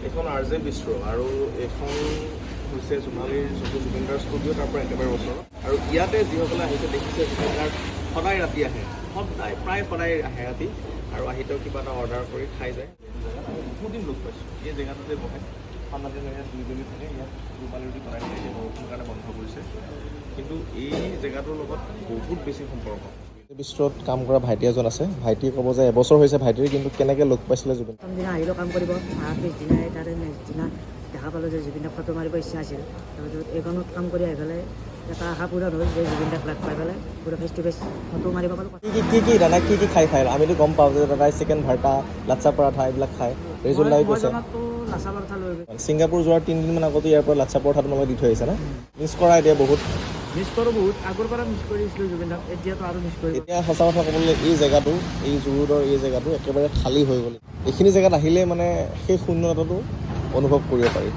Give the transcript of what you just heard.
এইখন R J বিষ্ট্ৰ আৰু এইখন হৈছে সোণালীৰ যোনটো জুবিনদাৰ ষ্টুডিঅ', তাৰ পৰা একেবাৰে ওচৰত। আৰু ইয়াতে যিসকলে আহিছে, দেখিছে জুবিনদাৰ সদায় ৰাতি আহে, সদায়, প্ৰায় সদায় আহে ৰাতি আৰু আহি তেওঁ কিবা এটা অৰ্ডাৰ কৰি খাই যায়। এইটো জেগাত আমি বহুত দিন লগ পাইছোঁ। এই জেগাটোতে বহে। ঠাণ্ডা দিনত ইয়াত জুই জ্বলি থাকে। ইয়াত ৰুমালী ৰুটি বনাই থাকে। এতিয়া বৰষুণ কাৰণে বন্ধ কৰিছে, কিন্তু এই জেগাটোৰ লগত বহুত বেছি সম্পৰ্ক। বিষ্ট্ৰত কাম কৰা ভাইটি এজন আছে। ভাইটিয়ে ক'ব যে এবছৰ হৈছে ভাইটিৰ, কিন্তু কেনেকৈ লগ পাইছিলে জুবিন। প্ৰথম দিনা আহিলোঁ কাম কৰিব। অহাৰ পিছদিনাই, তাৰে নেক্সট দিনা দেখা পালোঁ যে জুবিনদাক ফটো মাৰিব ইচ্ছা আছিল। তাৰপিছত এইখনত কাম কৰি আহি পেলাই এটা আশা পূৰণ হ'ল যে জুবিনদাক লগ পাই পেলাই পূৰা ফেচ টু ফেচ ফটো মাৰিব পালোঁ। কি কি কি কি দাদা, কি কি খাই খাই? আমিতো গম পাওঁ যে দাদাই চিকেন ভাৰ্তা, লাচ্চা পৰাঠা এইবিলাক খায়। ৰিজুল দাই মই কৈছে। জনাততো লাচা পৰঠা লৈ গৈছে। ছিংগাপুৰ যোৱাৰ 3 দিনমান আগতে ইয়াৰ পৰা লাচ্চা পৰঠা তোমালোকে দি থৈ আহিছা না? মিছ কৰা এতিয়া বহুত? মিছ কৰোঁ বহুত। আগৰ পৰা মিছ কৰিছিলোঁ জুবিনদাক, এতিয়াতো আৰু মিছ কৰিলোঁ। এতিয়া সঁচা কথা ক'বলৈ এই জেগাটো, এই জুৰোডৰ এই জেগাটো একেবাৰে খালী হৈ গ'ল। এইখিনি জেগাত আহিলে মানে সেই শূন্যতাটো অনুভৱ কৰিব পাৰি।